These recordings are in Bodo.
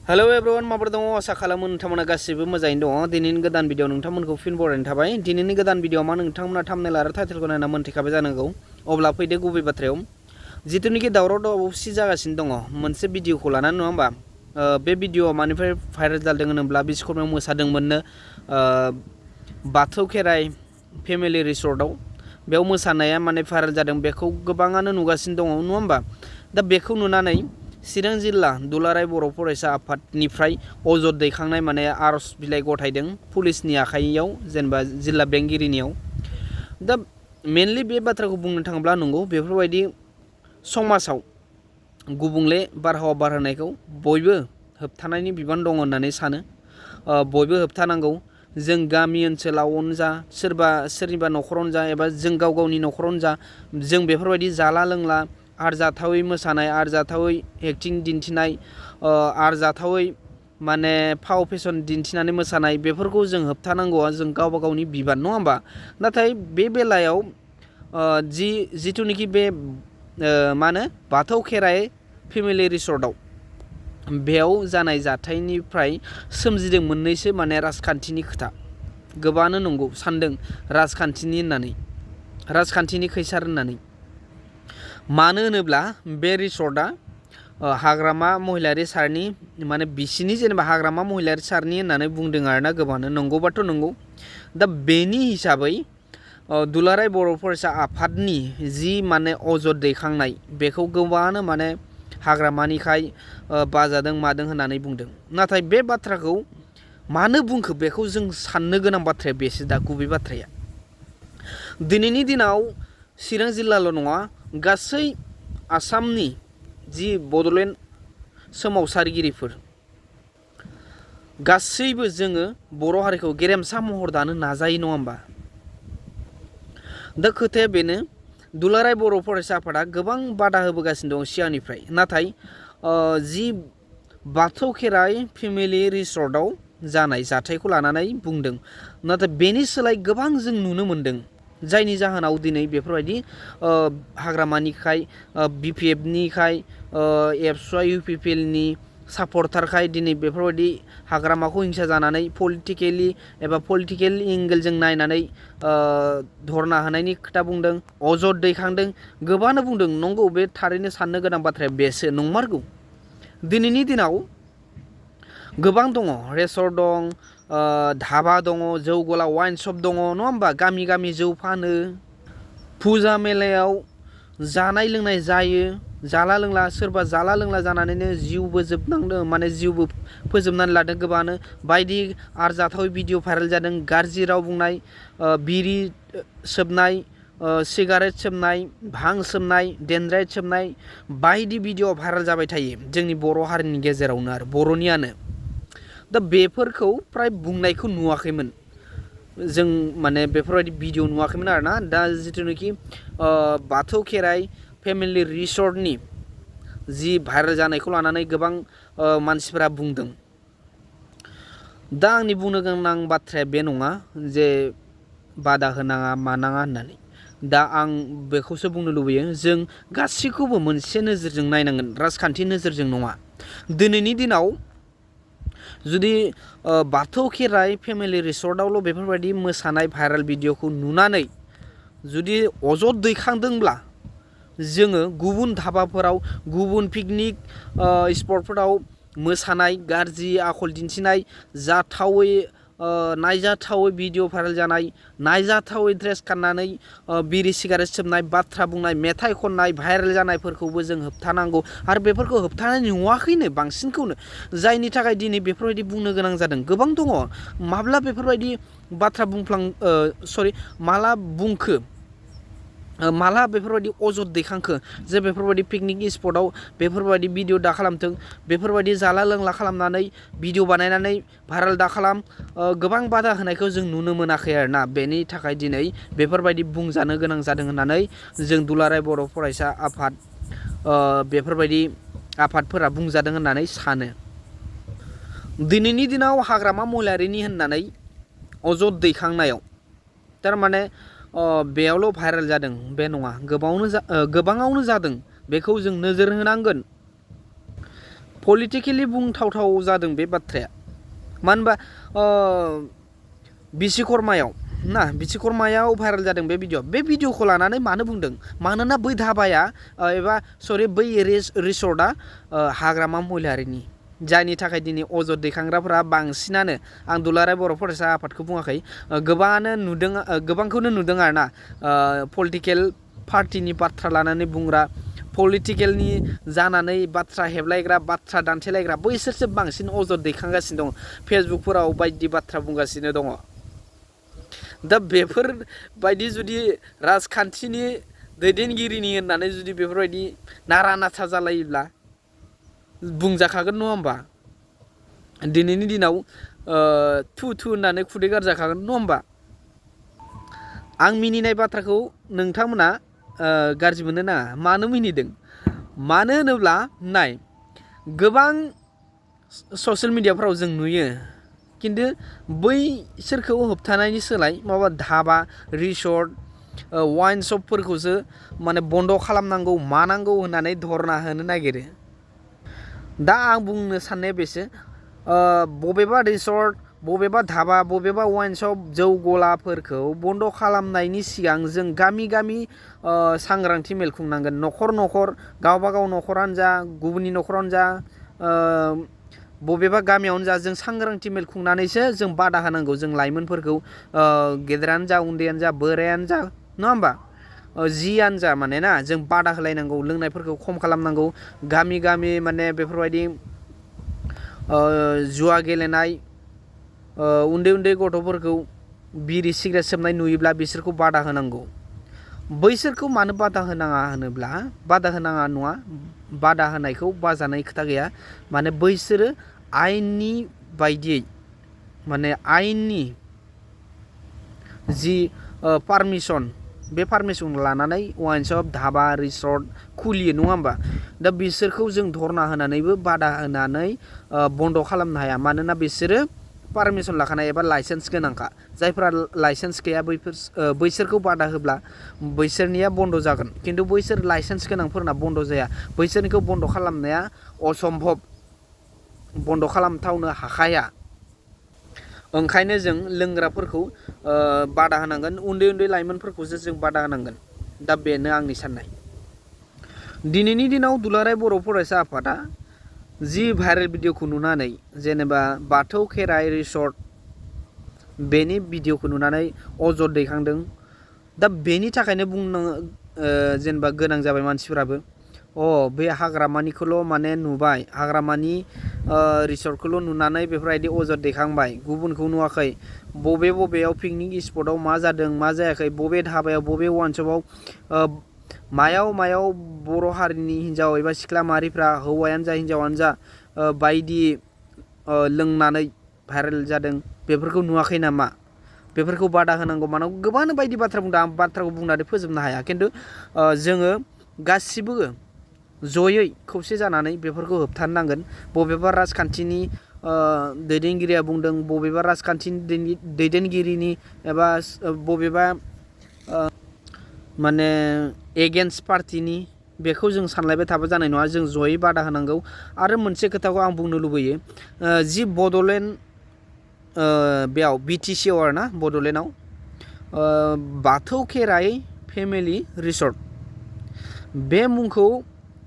हेलो एवरीवन माबोरै दङ आसा खालामो नोंथांमोना गासिबो मोजाङैनो दङ। दिनैनि गोदान भिडिअ नोंथांमोनखौ फिन बरायनाय थाबाय। दिनैनि गोदान भिडिअ मा नोंथांमोना थाम्बनेल आरो टाइटेलखौ नायना मोनथिखाबाय जानांगौ। अब्ला फैदो गुबै बाथ्रायाव। जितुनिखि दावराव दावसि जागासिनो दङ मोनसे भिडिअखौ लानानै नङा होमबा। बे भिडिअआ मानिफ्राय भाइरेल जादों होनोब्ला बिश्वकर्मायाव मोसादोंमोननो बाथौ खेराइ फेमिलि रिसर्टआव। बेयाव मोसानाया माने भाइरेल जादों, बेखौ गोबाङानो नुगासिनो दङ नङा होमबा। दा बेखौ नुनानै चिरां जिल्ला दुलाराय बर' फरायसा आफादनिफ्राय अजद दैखांनाय माने आर'ज बिलाइ गथायदों पुलिसनि आखाइयाव, जेनेबा जिल्ला बेंगिरिनियाव। दा मेनलि बे बाथ्राखौ बुंनो थाङोब्ला नंगौ, बेफोरबायदि समाजाव गुबुंले बारहावा बारहोनायखौ बयबो होबथानायनि बिबान दङ होननानै सानो। बयबो होबथानांगौ। जों गामि ओनसोलावनो जा, सोरनिबा न'खरावनो जा, एबा जों गाव गावनि न'खरावनो जा, जों बेफोरबायदि जाला लोंला आरजाथावै मोसानाय, आरजाथावै एक्टिं दिन्थिनाय, आरजाथावै माने फाव फेसन दिन्थिनानै मोसानाय, बेफोरखौ जों होबथानांगौआ जों गावबा गावनि बिबान नङा होमबा। नाथाय बे बेलायाव जिथुनिखि बे मा होनो बाथौ खेराइ फेमिलि रिसर्टआव बेयाव जानाय जाथायनिफ्राय सोमजिदों मोननैसो माने राजखान्थिनि खोथा। गोबाङानो नंगौ सानदों राजखान्थिनि खैसार होननानै। मानो होनोब्ला बे रिसर्टआ हाग्रामा महिलारि सारनि माने बिसिनि जेनेबा हाग्रामा महिलारि सारनि होननानै बुंदों आरोना गोबाङानो। नंगौबाथ' नंगौ। दा बेनि हिसाबै दुलाराय बर' फरायसा आफादनि जि माने अजद दैखांनाय, बेखौ गोबाङानो माने हाग्रामानिखाय बाजादों मादों होननानै बुंदों। नाथाय बे बाथ्राखौ मानो बुंखो बेखौ जों साननो गोनां बाथ्राया बेसो दा गुबै बाथ्राया। दिनैनि दिनाव चिरां जिल्लाल' नङा, गासै आसामनि जि बड'लेण्ड सोमावसारगिरिफोर गासैबो जोङो बर' हारिखौ गेरेमसा महर दानो नाजायो नङा होमबा। दा खोथाया बेनो, दुलाराय बर' फरायसा आफादा गोबां बादा होबोगासिनो दं सिगांनिफ्राय। नाथाय जि बाथौ खेराइ फेमिलि रिसर्टआव जानाय जाथायखौ लानानै बुंदों, नाथाय बेनि सोलाय गोबां जों नुनो मोनदों। जायनि जाहोनाव दिनै बेफोरबायदि हाग्रामानिखाय, BPFनिखाय, एबसुआ UPPLनि सापर्टारखाय दिनै बेफोरबायदि हाग्रामाखौ हिंसा जानानै पलिटिकेल एंगेलजों नायनानै धरना होनायनि खोथा बुंदों, अजद दैखांदों। गोबाङानो बुंदों, नंगौ, बे थारैनो साननो गोनां बाथ्राया बेसो नंमारगौ। दिनैनि दिनाव गोबां दङ, रेसर्ट दं, धाबा दङ, जौ गला वाइन शप दङ नङा होमबा। गामि गामि जौ फानो, फुजा मेलायाव जानाय लोंनाय जायो, जाला लोंला, सोरबा जाला लोंला जानानैनो जिउबो फोजोबनानै लादों गोबाङानो। बायदि आरजाथावै भिडिअ भाइरेल जादों। गाज्रि राव बुंनाय, बिरि सोबनाय, सिगारेट सोबनाय, भां सोबनाय, डेनड्राइट सोबनाय, बायदि भिडिअ भाइरेल जाबाय थायो जोंनि बर' हारिनि गेजेरावनो आरो बर'नियानो। दा बेफोरखौ फ्राय बुंनायखौ नुवाखैमोन जों, माने बेफोरबायदि भिडिअ नुवाखैमोन आरोना। दा जिथुनाखि बाथौ खेराइ फेमिलि रिसर्टनि जि भाइरेल जानायखौ लानानै गोबां मानसिफोरा बुंदों। दा आंनि बुंनो गोनां बाथ्राया बे नङा जे बादा होनाङा मानाङा होननानै। दा आं बेखौसो बुंनो लुबैयो, जों गासैखौबो मोनसे नोजोरजों नायनांगोन, राजखान्थि नोजोरजों नङा। दिनैनि दिनाव जुदि बाथौ खेराइ फेमिलि रिसर्टआवल' बेफोरबायदि मोसानाय भाइरेल भिडिअखौ नुनानै जुदि अजद दैखांदोंब्ला, जोङो गुबुन धाबाफोराव, गुबुन पिकनिक स्पटफोराव मोसानाय, गाज्रि आखल दिन्थिनाय, नायजाथावै भिडिअ भाइरेल जानाय, नायजाथावै ड्रेस गाननानै बिरि सिगारेट सोबनाय, बाथ्रा बुंनाय, मेथाइ खननाय भाइरेल जानायफोरखौबो जों होबथानांगौ। आरो बेफोरखौ होबथानाय नुवाखैनो बांसिनखौनो, जायनि थाखाय दिनै बेफोरबायदि बुंनो गोनां जादों। गोबां दङ, माब्ला बेफोरबायदि बाथ्रा माला बुंखो, माला बेफोरबायदि अजद दैखांखो जे बेफोरबायदि पिकनिक स्पटआव बेफोरबायदि भिडिअ दा खालामथों, बेफोरबायदि जाला लोंला खालामनानै भिडिअ बानायनानै भाइरेल दा खालाम। गोबां बादा होनायखौ जों नुनो मोनाखै आरोना। बेनि थाखाय दिनै बेफोरबायदि बुंजानो गोनां जादों होननानै जों दुलाराय बर' फरायसा आफाद, बेफोरबायदि आफादफोरा बुंजादों होननानै सानो। दिनैनि दिनाव हाग्रामा महिलारिनि होननानै अजद दैखांनायाव थारमाने बेयावल' भाइरेल जादों बे नङा, गोबाङावनो जादों। बेखौ जों नोजोर होनांगोन। पलिटिकेलि बुंथावथाव जादों बे बाथ्राया। मानो होनबा बिश्वकर्मायाव बिश्वकर्मायाव भाइरेल जादों बे भिडिअखौ लानानै मानो बुंदों, मानोना बै धाबाया बै रिसर्टआ हाग्रामा महिलारिनि, जायनि थाखाय दिनै अजद दैखांग्राफोरा बांसिनानो, आं दुलाराय बर' फरायसा आफादखौ बुङाखै, गोबांखौनो नुदों आरोना पलिटिकेल पार्टिनि बाथ्रा लानानै बुंग्रा, पलिटिकेलनि जानानै बाथ्रा हेबलायग्रा, बाथ्रा दान्थेलायग्रा बैसोरसो बांसिन अजद दैखांगासिनो दं, फेसबुकफोराव बायदि बाथ्रा बुंगासिनो दङ। दा बेफोरबायदि जुदि राजखान्थिनि दैदेनगिरिनि होननानै जुदि बेफोरबायदि नारा नाथा जालायोब्ला बुंजाखागोन नङा होमबा? दिनैनि दिनाव थु होननानै खुदै गारजाखागोन नङा होमबा? आं मिनिनाय बाथ्राखौ नोंथांमोना गाज्रि मोननो नाङा। मानो मिनिदों? मानो होनोब्ला नाय, गोबां ससियेल मिडियाफ्राव जों नुयो, खिन्थु बैसोरखौ होबथानायनि सोलाय माबा धाबा, रिसर्ट, वाइन शपफोरखौसो माने बन्द' खालामनांगौ मानांगौ होननानै धरना होनो नागिरो। दा आं बुंनो साननाया बेसो, बबेबा रिसर्ट, बबेबा धाबा, बबेबा वाइन शप, जौ गलाफोरखौ बन्द' खालामनायनि सिगां जों गामि गामि सांग्रांथि मेल खुंनांगोन। न'खर न'खर, गावबागाव न'खरानो जा, गुबुननि न'खरावनो जा, बबेबा गामियावनो जा, जों सांग्रांथि मेल खुंनानैसो जों बादा होनांगौ, जों लाइमोनफोरखौ, गेदेरानो जा, उन्दैयानो जा, बोरायानो जा, नङा होमबा? जियानो जा माने ना, जों बादा होलायनांगौ, लोंनायफोरखौ खम खालामनांगौ। गामि गामि माने बेफोरबायदि जुवा गेलेनाय, उन्दै उन्दै गथ'फोरखौ बिरि सिगारेट सोबनाय नुयोब्ला बिसोरखौ बादा होनांगौ। बैसोरखौ मानो बादा होनाङा होनोब्ला, बादा होनाङा नङा, बादा होनायखौ बाजानाय खोथा गैया, माने बैसोरो आयेननि बायदियै, माने आयेननि जि पारमिसन, बे पारमिसन लानानै वाइन शप, धाबा, रिसर्ट खुलियो नङा होमबा? दा बिसोरखौ जों धरना होनानैबो बादा होनानै बन्द' खालामनो हाया, मानोना बिसोरो पारमिसन लाखानाय एबा लाइसेन्स गोनांखा। जायफोरा लाइसेन्स गैया बैसोरखौ बादा होब्ला बैसोरनिया बन्द' जागोन, खिन्थु बैसोर लाइसेन्स गोनांफोरना बन्द' जाया। बैसोरनिखौ बन्द' खालामनाया असम्भब, बन्द' खालामथावनो हाखाया। ओंखायनो जों लोंग्राफोरखौ बादा होनांगोन, उन्दै उन्दै लाइमोनफोरखौसो जों बादा होनांगोन। दा बेनो आंनि साननाय। दिनैनि दिनाव दुलाराय बर' फरायसा आफादा जि भाइरेल भिडिअखौ नुनानै, जेनेबा बाथौ खेराइ रिसर्ट, बेनि भिडिअखौ नुनानै अजद दैखांदों। दा बेनि थाखायनो जेनेबा गोनां जाबाय मानसिफोराबो, बे हाग्रामानिखौल' माने नुबाय, हाग्रामानि रिसर्टखौल' नुनानै बेफोरबायदि अजद दैखांबाय, गुबुनखौ नुवाखै। बबेयाव पिकनिक स्पटआव मा जादों मा जायाखै, बबे धाबायाव, बबे वाइन शपआव, मायाव बर' हारिनि हिन्जाव एबा सिख्ला माहारिफ्रा, हौवायानो जा हिन्जावानो जा, बायदि लोंनानै भाइरेल जादों, बेफोरखौ नुवाखै नामा? बेफोरखौ बादा होनांगौ मानांगौ, गोबां बायदि बाथ्रा बुंदों। आं बाथ्राखौ बुंनानै फोजोबनो हाया, खिन्थु जोङो गासिबो जयै खौसे जानानै बेफोरखौ होबथानो नांगोन। बबेबा राजखान्थिनि दैदेनगिरिया बुंदों, बबेबा राजखान्थिनि दैदेनगिरिनि एबा बबेबा माने एगेन्स्ट पार्टिनि, बेखौ जों सानलायबाय थाबा जानाय नङा, जों जयै बादा होनांगौ। आरो मोनसे खोथाखौ आं बुंनो लुबैयो, जि बड'लेण्ड, बेयाव BTC-आव आरोना, बड'लेण्डआव बाथौ खेराइ फेमिलि रिसर्ट, बे मुंखौ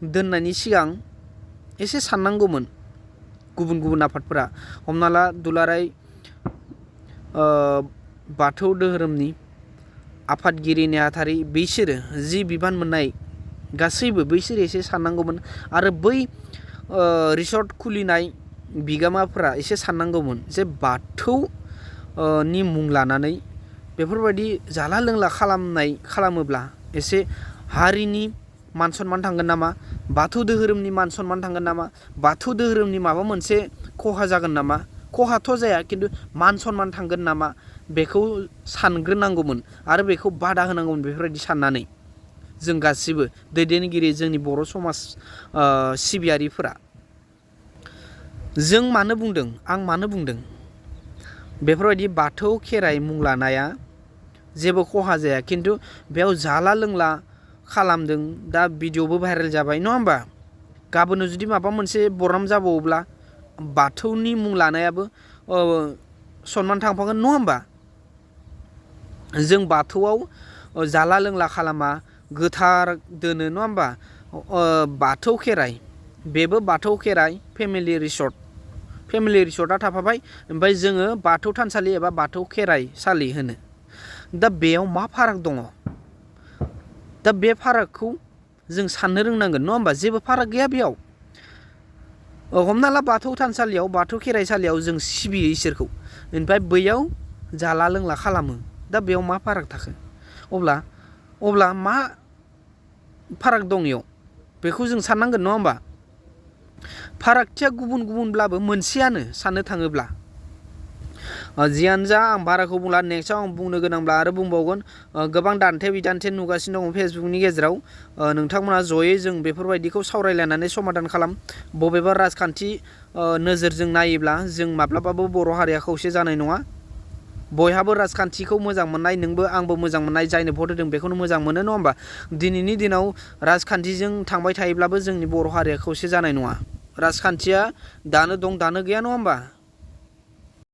दोननायनि सिगां एसे साननांगौमोन गुबुन आफादफोरा। हमना ला दुलाराय बाथौ धोरोमनि आफादगिरि नेहाथारि, बिसोरो जि बिबान मोननाय गासैबो, बैसोरो एसे साननांगौमोन। आरो बै रिसर्ट खुलिनाय बिगोमाफोरा एसे साननांगौमोन जे बाथौनि मुं लानानै बेफोरबायदि जाला लोंला खालामोब्ला एसे हारिनि मान सनमान थांगोन नामा, बाथौ धोरोमनि मान सनमान थांगोन नामा, बाथौ धोरोमनि माबा मोनसे खहा जागोन नामा? खहाथ' जाया, खिन्थु मान सनमान थांगोन नामा, बेखौ सानग्रोनांगौमोन आरो बेखौ बादा होनांगौमोन। बेफोरबायदि साननानै जों गासिबो दैदेनगिरि, जोंनि बर' समाज सिबियारिफोरा, जों मानो बुंदों, आं मानो बुंदों, बेफोरबायदि बाथौ खेराइ मुं लानाया जेबो खहा जाया, खिन्थु बेयाव जाला लोंला खालामदों। दा भिडिअबो भाइरेल जाबाय नङा होमबा? गाबोन जुदि माबा मोनसे बरनाम जाबावोब्ला बाथौनि मुं लानायाबो सनमान थांफागोन नङा होमबा? जों बाथौआव जाला लोंला खालामा, गोथार दोनो नङा होमबा? बाथौ खेराइ, बेबो बाथौ खेराइ फेमिलि रिसर्टआ थाफाबाय। ओमफ्राय जोङो बाथौ थानसालि एबा बाथौ खेराइसालि होनो। दा बेयाव मा फाराग दङ? दा बे फारागखौ जों साननो रोंनांगोन नङा होमबा? जेबो फाराग गैया बेयाव। हमना ला बाथौ थानसालियाव बाथौ खेराइसालियाव जों सिबियो इसोरखौ, ओमफ्राय बैयाव जाला लोंला खालामो। दा बेयाव मा फाराग थाखो? अब्ला मा फाराग दं इयाव? बेखौ जों साननांगोन नङा होमबा? फारागथिया गुबुन गुबुनब्लाबो मोनसेयानो साननो थाङोब्ला। जियानो जा आं बाराखौ बुंला, नेक्स्टआव आं बुंनो गोनांब्ला आरो बुंबावगोन। गोबां दान्थे बिदान्थे नुगासिनो दङ फेसबुकनि गेजेराव। नोंथांमोना जयै जों बेफोरबायदिखौ सावरायलायनानै समाधान खालाम। बबेबा राजखान्थि नोजोरजों नायोब्ला जों माब्लाबाबो बर' हारिया खौसे जानाय नङा। बयहाबो राजखान्थिखौ मोजां मोननाय, नोंबो आंबो मोजां मोननाय, जायनो भट होदों बेखौनो मोजां मोनो नङा होमबा? दिनैनि दिनाव राजखान्थिजों थांबाय थायोब्लाबो जोंनि बर' हारिया खौसे जानाय नङा। राजखान्थिया दानो दं दानो गैया नङा होमबा?